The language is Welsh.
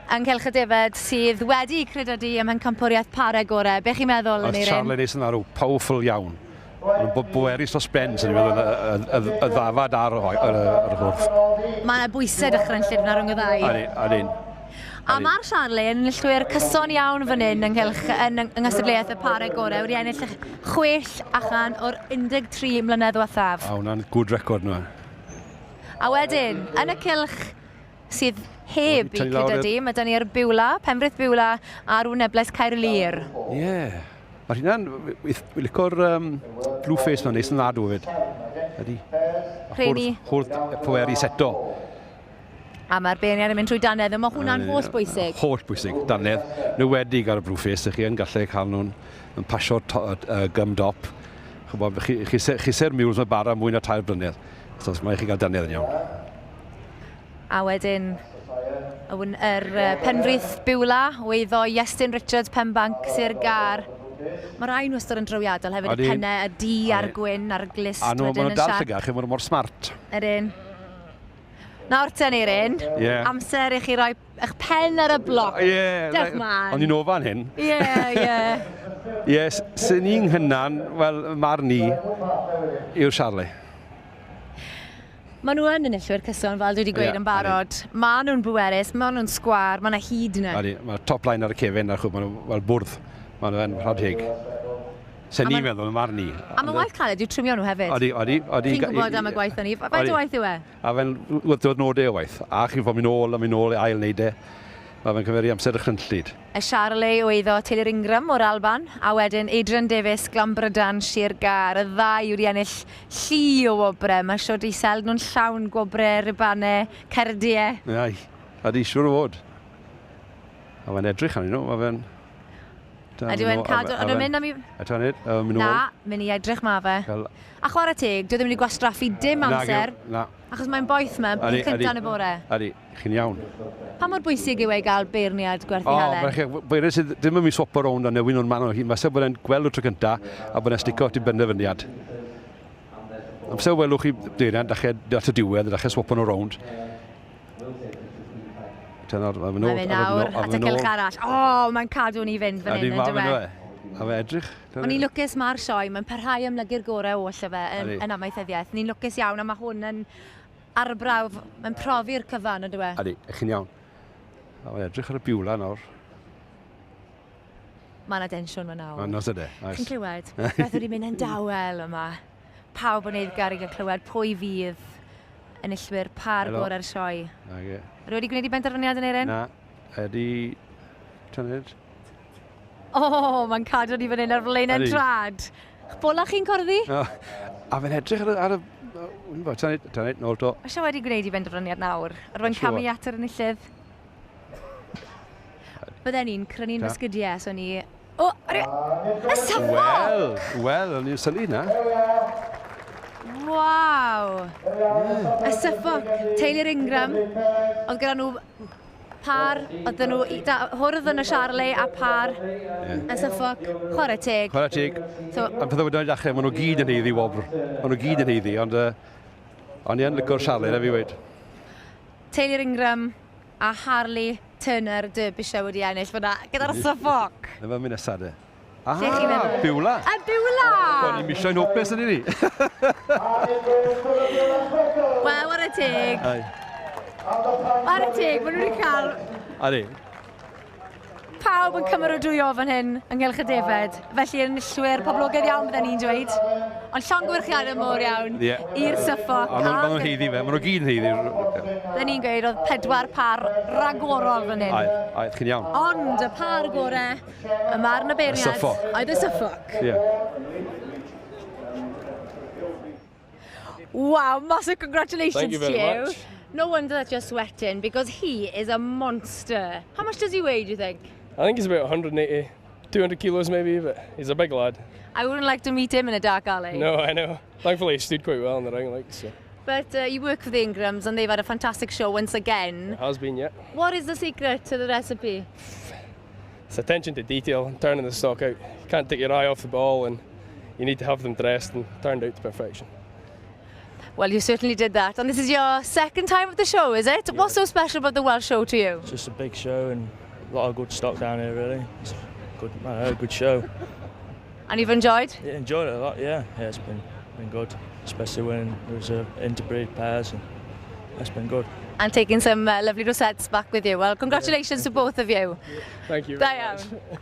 Yng Nghylch y Defaid sydd wedi credydu ym Mhencampwriaeth Pare Gore. Be chi'n meddwl, Oedd Aneurin? Charlie Nason arw, powerful iawn. Ond bo bwerus dros ben, sy'n ni'n meddwl, y, y, y, y ddafad ar, ar, ar y hwrdd. Mae yna bwysau dychrynllyd yna rhwng y ddau. Ydy, ydy. A mae'r Charlie yn enillwyr cyson iawn fan hyn ynghylch yn, yng nghystadleuaeth y pare gorau wedi ennill chwech allan o'r 13 mlynedd ddiwethaf. A hwnna'n good record nhw. A wedyn, yn y cylch sydd heb i cyda di, mae da ni'r Biwla, Penfrith Biwla a'r Wnebles Caerlŷr. Ie. Yeah. Mae hynna'n... Dwi'n licio'r um, blue face ma'n neis yn ddadw hefyd. Ydy. Rheini. Hwrdd pwerus eto. A mae'r beirniad yn mynd trwy dannedd, ond mae hwnna'n holl bwysig. Holl bwysig, dannedd. Nhw wedi ar y blue face, ych chi yn gallu cael nhw'n yn pasio'r uh, gum dop. Chybod, chi, chi, chi se'r mules mae bara mwy na tair blynedd. So, mae chi gael dannedd yn iawn. A wedyn, yr uh, Penrith Biwla, weiddo Iestyn Richards, Penbanc, Sir Gar. Mae rhai nhw wastad yn drawiadol hefyd, y pennau, y du a'r gwyn a'r glist a nhw, wedyn yn siarp. A nhw, maen nhw'n dal llygad, chi, maen nhw mor smart. Ydyn. Nawr te, Aneurin. Yeah. Amser i chi roi eich pen ar y bloc. Ie. Yeah, Dewch mlaen. O'n i'n ofan hyn. Ie, ie. Ie, sy'n ni'n hynna'n, wel, marn i, yw'r Charlie. Maen nhw yn enillwyr cyson, fel dwi wedi gweud yeah, yn barod. Maen nhw'n bwerus, maen nhw'n sgwar, maen nhw hyd yna. Ydy, mae'r top line ar y cefen, ar chwb, maen nhw fel bwrdd. Maen nhw'n rhad heg. Sen ni'n meddwl, yn marn i. A mae'n waith caled yw trimio nhw hefyd. Odi, odi, odi. Chi'n gwybod am y gwaith o'n i. Faint o waith yw e? A fe'n diwrnodau o waith. A chi'n fod mynd ôl a mynd ôl i ail wneud e. Mae fe'n cymeru amser dychrynllyd. Y Charlie o eiddo Taylor Ingram o'r Alban, a wedyn Adrian Davies, Glanbrydan, Sir Gâr. Y ddau wedi ennill llu o wobrau. Mae siwr di seld nhw'n llawn gwobrau, ribannau, cerdiau. Ai, ydy, siwr o fod. A fe'n edrych arnyn nhw, mae fe'n... Ydyw e'n cadw... Ydyw e'n mynd am i... Eto nid, mynd nôl. Na, mynd i edrych ma fe. A chwarae teg, dwi ddim wedi gwastraffu dim amser. Na. Achos mae'n boeth ma, peth cynta yn y bore. Ydy, chi'n iawn. Pa mor bwysig yw e i gael beirniad gwerth ei halen? O, mae beirniad sydd ddim yn mynd swapo rownd a newid nhw'n man o hyn. Mae bod e'n gweld y tro cynta a bod e'n stico at ei benderfyniad. Amser welwch chi beirniad, dach at y diwedd, dach chi'n swapo nhw rownd. Dyna'r, mae'n mynd nawr at y cylch arall. O, oh, mae'n cadw ni fynd fan hyn, yn dywe. A fe edrych. O'n i'n lwcus mae'r sioe, mae'n parhau amlygu'r gorau oll o fe yn, yn amaethyddiaeth. Ni'n lwcus iawn a mae hwn yn arbrawf, mae'n profi'r cyfan, yn dywe. Ydy, chi'n iawn. A mae'n edrych ar y biwla nawr. Mae yna densiwn yma nawr. Mae'n nos ydy. Chi'n clywed? Beth wedi mynd yn dawel yma. Pawb yn eiddgar i gael clywed pwy fydd enillwyr par gorau'r sioe. Nage. Rwy wedi gwneud i benderfyniad yn Eirin? Na. Ydy... Tyned. O, oh, mae'n cadw ni fan hyn ar flaen yn trad. Bola chi'n corddi? No. A fe'n edrych ar y... Ar y Tyned, tyned, nôl to. Oes e wedi gwneud i benderfyniad nawr? Rwy'n camu at yr enillydd. Bydden ni'n crynu'n fy sgidiau, so ni... O, oh, y Suffolk! Wel, wel, o'n i'n synnu na. Waw! Yeah. Y Suffolk, Taylor Ingram. Oedd gyda nhw par, oedd nhw, da, hwrdd yn y Charlie a par yeah. yn Suffolk. Chwarae teg. Chwarae teg. So, a pethau wedi dechrau, maen nhw gyd yn heiddi wobr. Maen nhw gyd yn heiddi, ond uh, o'n i yn lygo'r Charlie, na fi wedi. Taylor Ingram a Harley Turner Derbyshire wedi ennill fyna gyda'r Suffolk. Na fe mynd nesaf de. Ah, Lle chi'n meddwl? Biwla. A Biwla! O'n i'n misio'n hopus yn ni. Wel, whare teg. Whare teg, maen nhw wedi cael... Adi pawb yn cymeradwyo fan hyn ynghylch y defaid. Felly enillwyr poblogaidd iawn bydden ni'n dweud. Ond llongyfarchiadau mowr iawn yeah. i'r Suffolk. A maen nhw'n heiddi fe, maen nhw gyd yn heiddi. Bydden ni'n gweud oedd pedwar par ragorol fan hyn. Aye, aye, chi'n iawn. Ond y par gore, y marn y beirniad, Suffolk. oedd y Suffolk. Ie. Yeah. Wow, massive congratulations Thank you very to you. Much. No wonder that you're sweating because he is a monster. How much does he weigh, do you think? I think he's about 180, 200 kilos maybe, but he's a big lad. I wouldn't like to meet him in a dark alley. No, I know. Thankfully, he stood quite well in the ring, like, so. But you work for the Ingrams and they've had a fantastic show once again. It has been, yeah. What is the secret to the recipe? It's attention to detail and turning the stock out. You can't take your eye off the ball and you need to have them dressed and turned out to perfection. Well, you certainly did that. And this is your second time at the show, is it? What's so special about the Welsh show to you? It's just a big show and a lot of good stock down here, really. It's a good, I don't know, good show. And you've enjoyed? Yeah, enjoyed it a lot, yeah. Yeah, it's been, been good, especially when there was interbreed pairs, and it's been good. And taking some lovely rosettes back with you. Well, congratulations to both of you. Thank you. Da very iawn. much.